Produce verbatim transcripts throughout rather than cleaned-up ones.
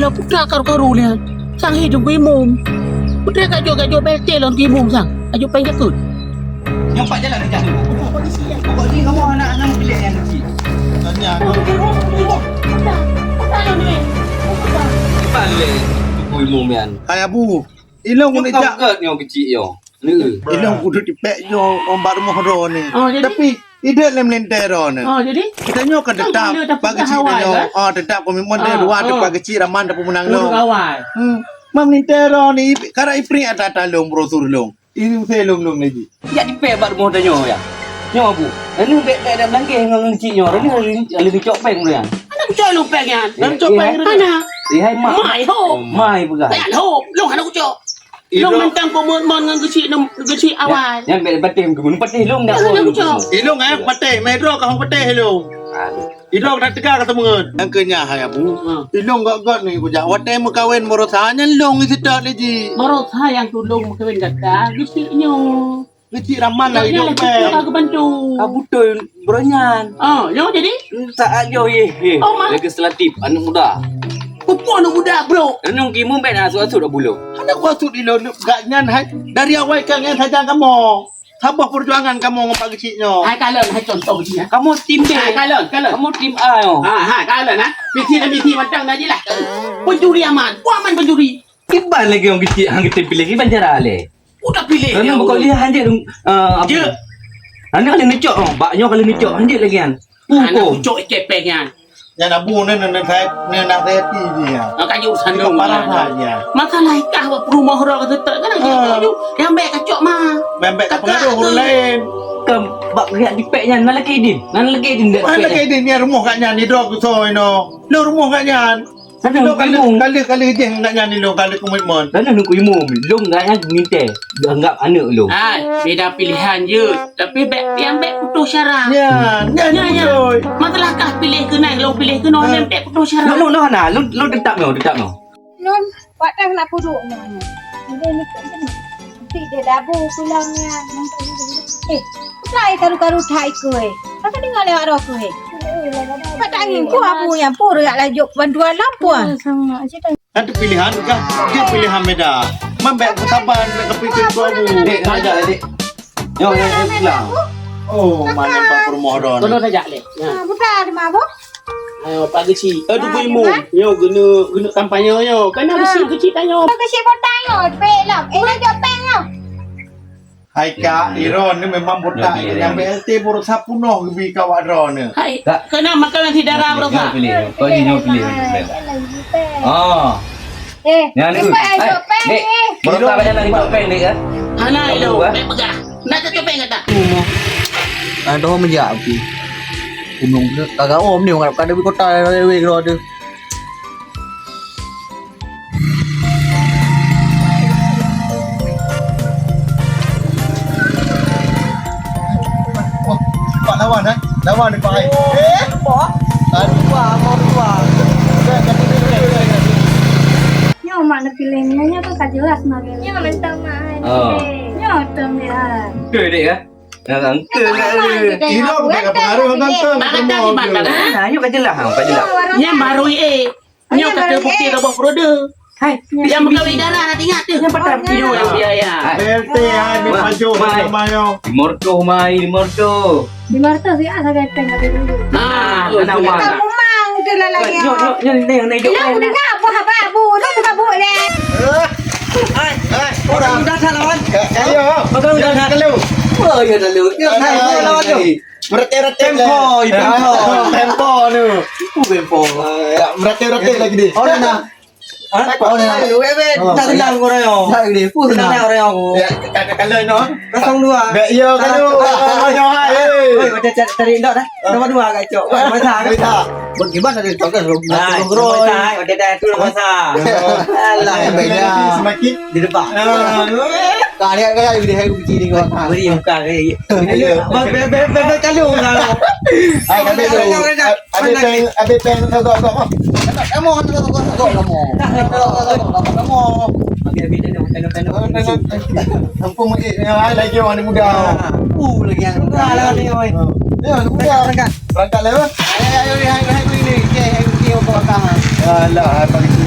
Lah putra karu-karu nyan. Sang hi dong imum. Putra kajok-kajok belte lom imum sang. Kajok peng jakut. Nyang pat jalan dah. Pokok ni kamoe anak nyang pilih nyang kecil. Tanya. Balik buku ilmu mian. Hai Abu, ilong kena jak. Kau nyoe kecil yo. Ilong kudu dipek yo ombak rumah ro ni. Oh, jadi? Tapi idek lem lentera ni. Oh, jadi? Kita nyoe kan tetap bagi cik awai, nyoe. Kan? Ah, tetap komitmen dia dua, ah, tetap kecil raman tapi menang lo. Awai. Hmm. Mam lentera ni karena ipri ata-ata long brosur long. Ini usai lom-lom lagi. Jak dipek bak rumoh tanyoe ya. Nyoe Abu. Anu bek-bek dan nangkeh ngon cik nyoe. Anu lalu dicok peng tu ya. Anak cok lu peng ya. Lalu cok peng tu. Mana? Lihai mak. Mai ho. Mai peugah. Peng ho. Long anak cok. Long mantang pemon ngon geuchik nem geuchik awai. Yang bek pateh mungkin pateh long dah. Anak cok. Ilong eh pateh, medro kah pateh ilong. Aduh. Idong dah teuka ka seumeungeut. Nyang keu nyan hai Abu. Ha. Ilong gok-gok ni kujak watèe meukawen baroesa nyan long sitak lé jih. Baroesa nyang tulông meukawen gata geuchik nyoe. Geuchik raman lah idong pèng. Ka geubantu. Ka beutôi beureuñan. Ah, nyoe jadi? Saat nyoe yeh, yeh. Oh, ma. Legislatif aneuk muda. Peue aneuk muda, bro? Renung kimu bèk na asut-asut dah bulong. Aneuk asut ilong gak nyan hai. Dari awai ka nyan sajan kamoe. Saboh peujuangan kamoe ngon Pak Geuchik nyoe. Hai kalon, hai contoh geuchik nyan. Kamoe tim B. Hai kalon, kalon. Kamoe tim A nyoe. Ha, ha, kalon ha. Misi dan misi mantong na jeulaih. Pencuri aman. Ku aman pencuri. Kiban lagèe ureueng geuchik han geutem piléh kiban cara lé. Udah piléh. Karena bukan dia hanjeuet, eh, apa? Jeuet. Hana kali neucok, oh, bak nyoe kali neucok hanjeuet lagèe nyan. Anak ucok ikepeng nyan. Nyan abu ni, ni, ni, ni, ni, nasihati dia. Ah, kayu sandung. Parah lah dia. Masalah ikah buat perumoh roh kata tak kan, ah. Dia yang baik kacok mah. Yang baik tak pengaruh orang lain. Ke bak riak dipek nyan, nan lagi din. Nan lagi din dek. Mana lagi din ni rumoh kat nyan, ni dok so ino. Lo rumoh kat nyan. Sana lo kalu, kalu, kalu jeng kat nyan ni lo, kalu komitmen. Sana nunggu imum, lo kat nyan mintè. Dianggap aneuk lo. Hai, beda pilihan je. Tapi bèk, nyang bèk putôh syara. Ya, ya, ya, ya. Betul. Masalah kah piléh keunan, lôn piléh keunoe, nyang bèk putôh syara. Lôn, lôn, lôn hana, lôn, lôn teutap nyoe, teutap nyoe. Lôn, watèe na puduk nyoe. Jadi ni kat sini. Nanti dia dabu pulang ya. Eh, pulai karu-karu thai kue. Kata dengar lewat roh kue. Kata angin ku abu yang pur yak lajuk bantuan lampu. Sama aja. Kan tu pilihan kah? Dia pilihan beda. Man bèk saban, bèk kepikir tu aku. Dek, ngajak lah, dek. Yo, yo, yo, pulang. Oh, mana Pak Permohonan? Kono saja, dek. Ya. Ah, bukan ada mabuk. Ayo, Pak Geuchik. Eh, tu ilmu. Yo, guna, guna kampanye yo. Kan ada si kecil tanya. Pak Geuchik bertanya, belum. Eh, nak jawab peng yo. Hai Kak, Iron ni memang botak je. Nyang B L T baroesa punoh geubi kawak droeneuh. Hai, keunan makan nasi dara baroesa. Nyoe pilih, kau ni nyoe pilih. Oh. Eh, nyan tu. Cepat, eh, jawab peng ni. Baroesa banyak nak jawab peng ni kan? Hana ilo, peng peugah. Nak jawab peng kata. Aduh, mejak api. Gunung tu kagak om ni, orang kada di kota, lewe kira tu. Wah, Pak lawan, eh? Lawan ni, Pak, eh. Eh, apa? Aduh, Pak, mau dua. Nyoe mak nak pilih, nyoe tu tak jelas nak pilih. Nyoe mantap, Mak. Oh. Nyoe tu, ya. Betul, dek, ya? Nah, tante. Ira bukan pengaruh tante. Nah, ayo ka jelas, ha, ka jelas. Nyan baru, eh. Nyoe ka teubukti roboh peurode. Hai, nyang meukawen dara na ingat teuh. Nyang patah video nyang biaya. B L T hai, maju, maju. Lima ratus mai, lima ratus. Lima ratus ya, sagai peng ada dulu. Ah, ada mana? Kita memang tu lah lagi. Nyoe, nyoe, nyoe, nyoe, nyoe. Lah, udah nak buah babu, dah buka bu leh. Hai, hai, orang. Udah salah, wan. Ayo. Bagus, udah salah. Kalau. Oh, ya, lalu. Ya, hai, lawan tu. Merete-rete. Tempo, tempo. Tempo tu. Itu tempo. Ah, ya, merete-rete lagi ni. Oh, dah, dah. Hah? Oh, dah, dah. Weh, weh. Oh, tak kenal orang yang. Tak kenal. Pun kenal orang yang. Ya, kata kalau no. Kosong dua. Dah, iya, kalau. Oh, no, hai. Oi, macam cari, cari dok dah. Nombor dua kat cok. Masa, masa. Bagaimana dia tahu kan? Ah, nombor dua. Masa, udah dah tu masa. Alah, beda. Semakin di depan. Ah. Kau lihat kan, dia hai kucing ni kau. Beri muka ke. Bebek, bebek, bebek kalu kau. Hai, habis tu. Habis peng, habis peng, kau, kau, kau. Kamu, kamu, kamu, kamu. Kamu. Habis, habis, tengok, tengok, tengok. Ampun, eh, lagi orang ni muda. Uh, lagi yang muda lah ni, oi. Ya, muda. Berangkat lah, eh. Ayo, ayo, ayo, ayo, ayo, ayo, ayo. Alah, apa itu?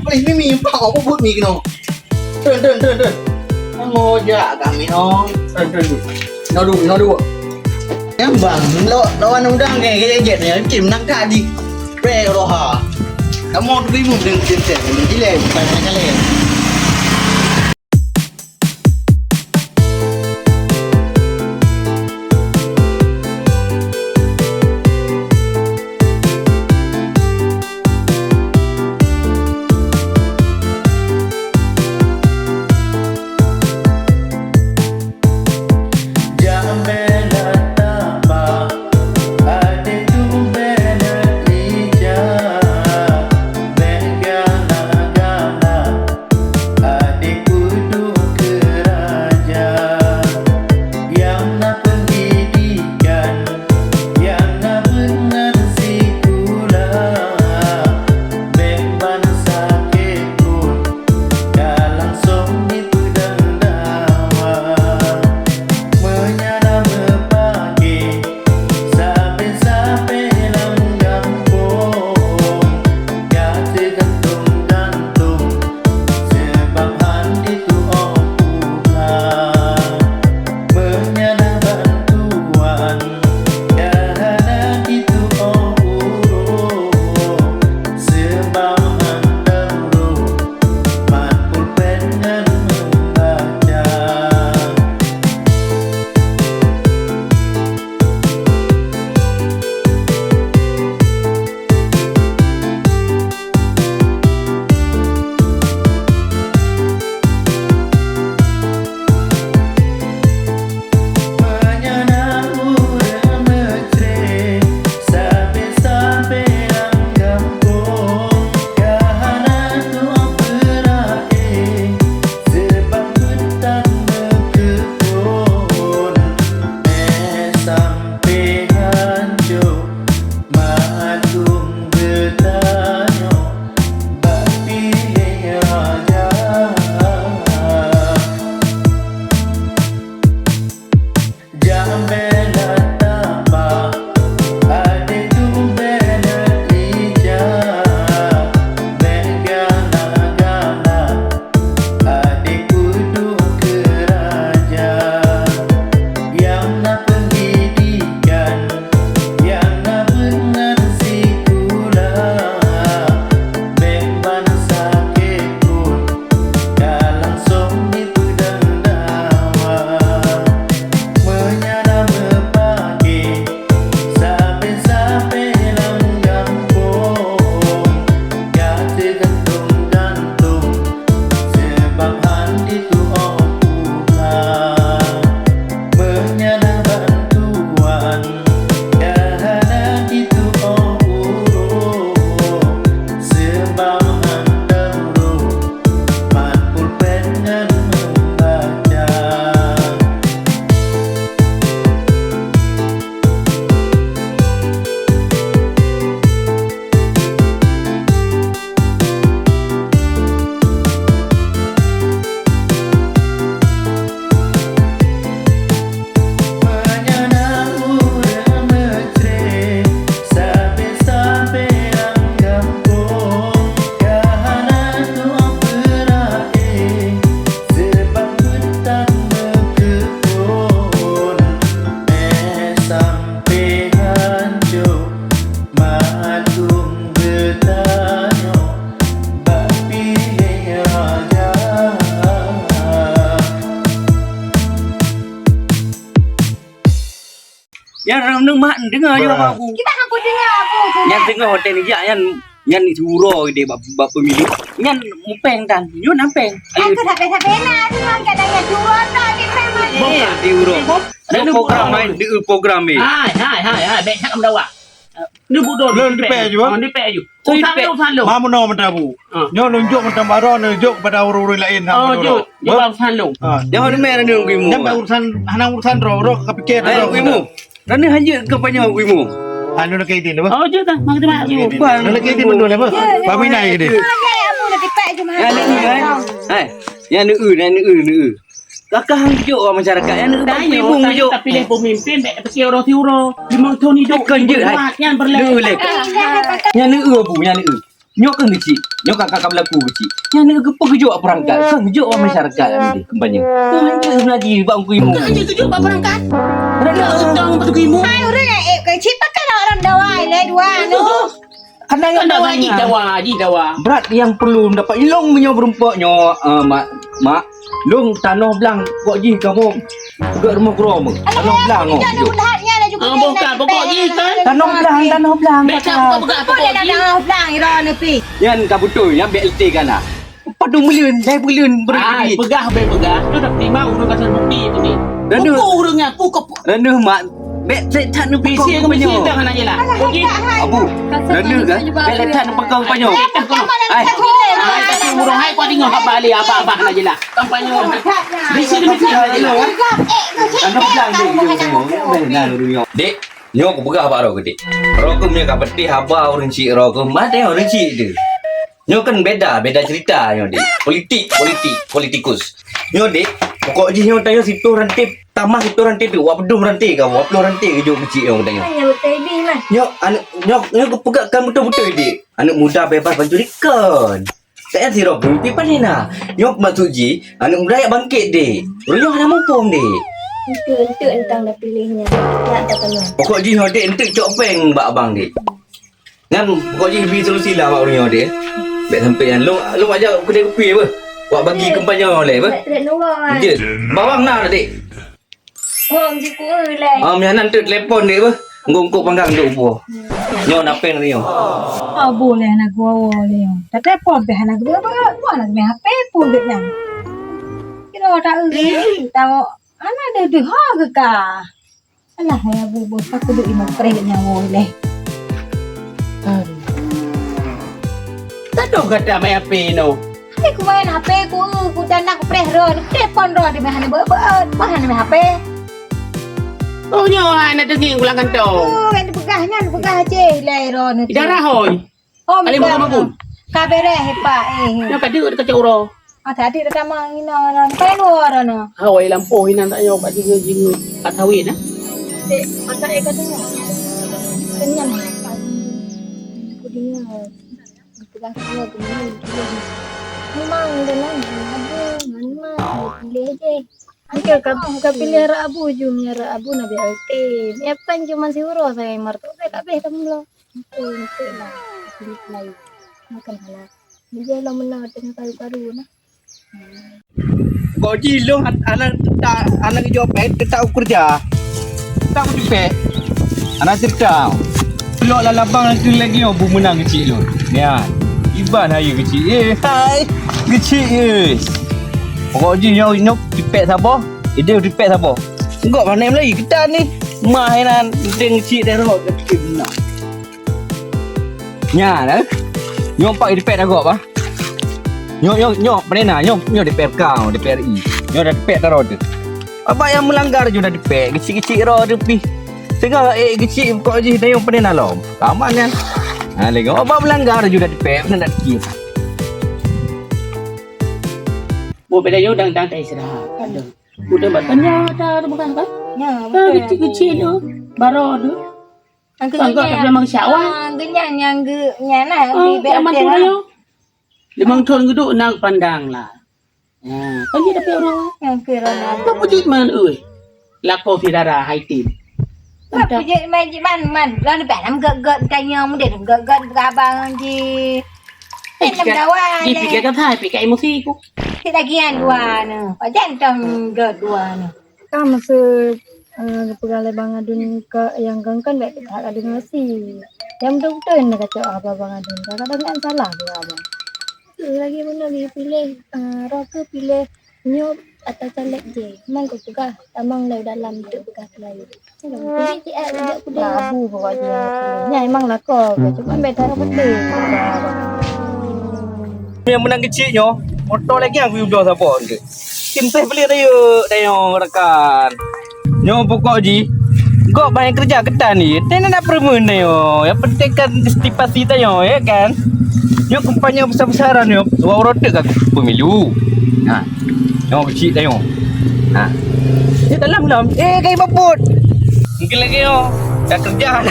Boleh mimi, empat kau pun buat mi kena. Tun, tun, tun, tun. Kan mau jak kami, oh. Tun, tun, tun. Nyodu, nyodu. Nyang bang, lo, lawan udang ke, ke, ke, ke, kim nang ka di. Pe roha. Kamu tu bingung dengan cerita, gila, bukan kali. Adik peuduek keu raja nyang na peundidikan, nyang na beungon sikula, bék ban sakét phon ka langsong jipeudong dawa. Meunyoe na meupaké Sabe-sabe lam gampông ka teugantung-gantung, seubab han jitu'oh pulang. Meunyoe na bantuan ka hana jitu'oh uroe, seubab han teuroe mat pulpen ngon meubaca. Sabe-sabe lam gampông ka hana tu'oh peurae, seubab meutan meukeupon. Bék sampoe hanco mandum geutanyoe bak piléh raja. Jan bela taba, adik tu bela ija, bék galak-galak, adik peuduek keu raja. Nyang na peundidikan, nyang na beungon sikula, bék ban sakét phon ka langsong jipeudong dawa. Meunyoe na meupaké, sabe-sabe lam gampông ka teugantung-gantung, seubab han jitu'oh pulang. Meunyoe na bantuan ka hana jitu'oh uroe, seubab han teuroe mat pulpen ngon meubaca. Meunyoe na ureuëng meucre, sabe-sabe lam gampông ka hana tu'oh peurae, seubab meutan meukeupon, bék sampoe hanco mandum geutanyoe bak piléh raja. Nyan ureuëng mak deungoe je bak aku. Kita aku dengar apa tu. Nyan teungoh hotel ni jak nyan, nyan siuroe deh bak, bak pemilu. Nyan mupeng tan. Nyoe nampeng. Aku tak payah pena tu kan kadang ya curang tak di peng. Eh, di urang. Ada program main, di program ni. Hai, hai, hai, hai, baik cakap mendawa. Ni budok. Lôn dipek aju, bang. Oh, dipek aju. Urusan lôn, urusan lôn. Mamu no mata bu. Ah. Nyoe nunjuk mata baru nunjuk kepada orang-orang lain. Oh, jom. Jom urusan lôn. Ah. Jangan main ni Wimu. Jangan urusan, hana urusan roh, roh kepikir. Eh, Wimu. Rani hanya kampanye Wimu. Anu nak kaitin apa? Oh, je dah. Mak kita mak. Nak kaitin mana apa? Pamina ke dia? Hai, abu nak tipak je mah. Ya, ni, hai. Hai. Ya, ni, ni, ni, ni. Kakak hang jok orang masyarakat. Ya, ni, tak ibu tanya, jok. Tapi leh pemimpin, bek pesi orang si uro. Limong tahun hidup. Kan je, hai. Yang berlaku. Ni, ni. Ya, ni, abu, ya, ni. Nyoe keuh keuchik. Nyoe ka, ka, ka beulaku keuchik. Nyan keuh geupeugeujok bak peurangkat. Keuh geujok bak masyarakat nyang deh, keumpanye. Keuh hanjeuet lagi bak Teungku Imum. Keuh hanjeuet geujok bak peurangkat. Hai, ureueng nyang ék keuchik, pakon ureueng dawa ilée dua nyoe. Kan dawa, ji dawa. Brat nyang perlu mendapat ilong meunyoe beureumpok nyoe, eh, mak, mak. Lôn tanoh blang, kok jih kamoe peugöt rumoh keudroe meuh. Tanoh blang, oh, jih. Ah, bukan, pokok jih kan? Tanoh blang, tanoh blang. Bèk ka peugah, pokok jih. Tanoh blang, ira neupi. Nyan ka beutôi, nyan bèk leuté kana. Padum buleuen, lhèe buleuen beri. Ah, peugah, bèk peugah. Tu dah terima ureueng kasih bukti tu ni. Pukul ureueng nyan, pukul. Reuneuh mak, bèk that neupeugah. Bisi keu bisi dah hana jeulaih. Abu, reuneuh kan? Bèk that neupeugah keumpanye. Hai. Hai, tapi ureueng hai kuat deungö haba lé abah-abah hana jeulaih. Keumpanye. Bisi keu bisi hana jeulaih. Aneuk blang deh, bèk na ureueng nyoe. Dek, nyoe kupeugah bak droe keuh, Dek. Droe keuh meunyoe ka peuteh haba ureueng chik droe keuh, meuhadeh ureueng chik teuh. Nyoe kan beda, beda cerita nyoe, Dek. Politik, politik, politikus. Nyoe, Dek, pokok jih nyoe tanyoe siploh ranté, tamah siploh ranté pih, dua ploh ranté ka, dua ploh ranté geujok keuchik nyoe tanyoe. Hanya beutôi bih, Mas. Nyoe, aneuk, nyoe, nyoe geupeugah kan beutôi-beutôi, Dek. Aneuk muda bebas pancuri kon. Tak payah sidroe peumimpin pané na. Nyoe maksud jih, aneuk muda jak bangkét, Dek. Ureueng nyoe hana muphom, Dek. Enteuk-enteuk entang dah piléh nyan. Jak tapeunyoe. Pokok jih nyoe, Dek, enteuk cok péng bak abang, Dek. Nyan, pokok jih bri solusi lah bak ureueng nyoe deh. Bèk sampai nyan. Lôn, lôn ajak keudè kupi beuh. Wak bagi keumpanye lé beuh. Bèk trép nurok, ah. Jeuet. Bawang na, Dek. Oh, jikue lé. Ah, meunan teuk telepon deh beuh. Engkok-engkok panggang duk upo. Nyoe na péng nyoe. Oh, boleh na gua lé. Tapi telepon bèk hana geubeut-beut. Wah, na mé H P pun geuh nyan. Kira tak eu. Tahu ana deuh-deuh ha geuh ka. Alah, hai Abu, boh, ka kuduek inoe preh nyawa lé. Aduh. Tadoh gata main H P inoe. Tapi kumain H P ku, ku dan nak kupreh roh, kutelepon roh, dia hana beuet-beuet, bah hana main H P. Oh, nyoe hai na teungieng pulang kantô. Oh, yang dipeugah nyan, dipeugah aja, ilai roh ni. Di darah, hoi. Oh, Alim Muhammad Gun. Ka beres, Pak, eh. Nyoe ka deuk dekat uroe. Ah, tadi dah tamah inoe, inoe. Pakai luar, inoe. Hawai lampôh inan tak nyoe, kat jingga-jingga. Kat sawit, eh. Dek, masak eh, kat tengah. Kenyang, Pak. Aku dengar. Pegang semua, kemudian. Memang, dah lah, ada. Mana, pilih je. Okey, ka, ka pilih arak abu, ju miara abu, nabi alti. Ya, pan cuma si uroe saya martok, saya tak habis kamu lah. Betul, betul lah. Pilih lain. Makan halal. Dia lah menang dengan karu-karu nah. Kok jih lôn han-, hana tak, hana geujaweueb, eh, teutap u keureuja. Teutap u jipèe. Hana cerita. Lok lam labang lagi, lagi, oh, bu meunang keuchik lôn. Nyan. Iban hayeue keuchik. Eh, hai. Keuchik, eh. Pokok jih nyoe, nyoe jipèe saboh. Idéh jipèe saboh. Enggak, mana mulai kita ni. Mah, eh, nan. Deng keuchik deh, rot. Keuchik beuna. Nyan, eh. Nyoe empat dipèt agok, bah. Nyoe, nyoe, nyoe, peurintah, nyoe, nyoe D P R K, D P R I. Nyoe dah dipèt taroe teuh. Abang nyang meulanggar ju dah dipèt, keuchik-keuchik roe teuh pih. Tengah, eh, keuchik kok jih dayong peurintah lom. Aman nyan. Ha, lagèe abang meulanggar ju dah dipèt, peue dah dikir. Boh beda yo dang, dang tai istirahat. Aduh. Udah buat tanya, ada, ada bukan, kan? Ya, betul. Kecil-kecil tu, baru tu. Angkat Angkat genyang. Memang syawal. Ah, genyang nyang ge-, nyang nah, oh, di yang mantu lah. Dah yo. Limong thon geuduk na pandang lah. Ha, kan dia dapat orang. Yang kira lah. Apa pujit man, oi? Lako si dara hai tim. Apa pujit man, man, man. Lalu dapat nam gak-gak tanya mudah gak-gak abang ji. Eh, lam jika, dawa, jipikirkan hai, pikir emosi ku. Cit lagi yang dua ni. Pajan tong gak dua ni. Ka masa, eh, geupeugah lé Bang Adun keu nyang kon-kon bèk that kadeungoe si. Nyang beutôi-beutôi na kacok haba Bang Adun. Kadang-kadang kan salah juga abang. Lagi beuna lagi piléh, eh, roh keu piléh nyoe atau caleg je. Man kupeugah tamong lé dalam tu peugah laén. Jadi, eh, ujak kuda. Abu pokok dia. Nya emang lako. Cuma beda putih. Yang menang kecil nyo, motor lagi yang guyup dah sabar ke. Tim teh beli rayu, dayo rakan. Nyo pokok ji. Gob banyak kerja ketan ni. Tena nak peremun ni yo. Yang penting kan stipasi tayo ya kan. Nyo kampanye besar-besaran nyo. Wah, urotek aku pemilu. Ha. Nyo kecil tayo. Ha. Ni dalam dalam. Eh, kai baput. Mungkin lagi yo. Dah kerja.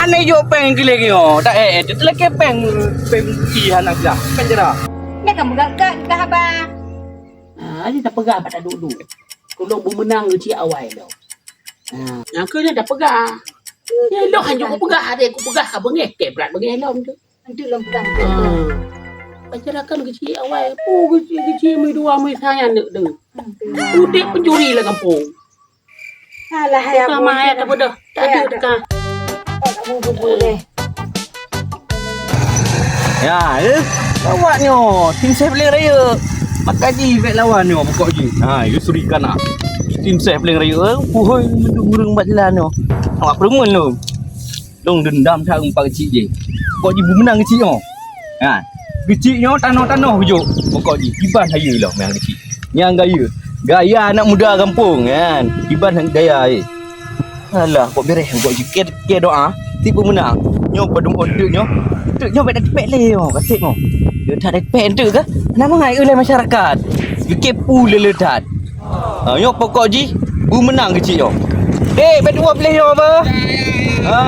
Aneh yo peng mungkin lagi yo. Tak eh, eh, tu lagi peng peng putih anak dah. Peng jerah. Ni kamu gagak kita haba. Ha, ni tak pegang pada duduk. Kalau bu menang kecil awai lo. Ha, yang kena dah pegang. Ya, lo hanya aku pegang, ada aku pegang, abang eh, kebrat bagi lo tu. Nanti lom pegang. Ha. Pacar akan kecil awai. Oh, kecil-kecil mui dua mui sayang dek tu. Udik pencuri lah kampung. Alah, hai Bukan abang. Mai ada bodoh. Tak ada Ya, dekat. Kamu bubur deh. Ya, eh. Awak nyo, tim seh paling raya. Maka ji bek lawan nyo pokok ji. Ha, you suri kana. Tim seh paling raya. Eh, puhoi mendung-mendung bak jalan nyo. Awak perumun lo. Dong dendam that umpat kecil je. Pokok ji bumenang kecil nyo. Ha. Kecil nyo tanoh-tanoh jok. Pokok ji kiban hayeue lah meunan kecil. Nyang gaya. Gaya anak muda kampung kan. Kiban gaya eh. Alah, kok bereh kok ji ke, ke doa. Tipu menang. Nyo padum onteuk nyo. Onteuk nyo beda kepek le nyo. Kasih nyo. Dia tak ada kepek onteuk ke? Nama ngai ulai masyarakat. Kekepu lele that. Ha, nyo pokok ji bu menang kecil nyo. Eh, bet dua pilih nyo apa? Ha.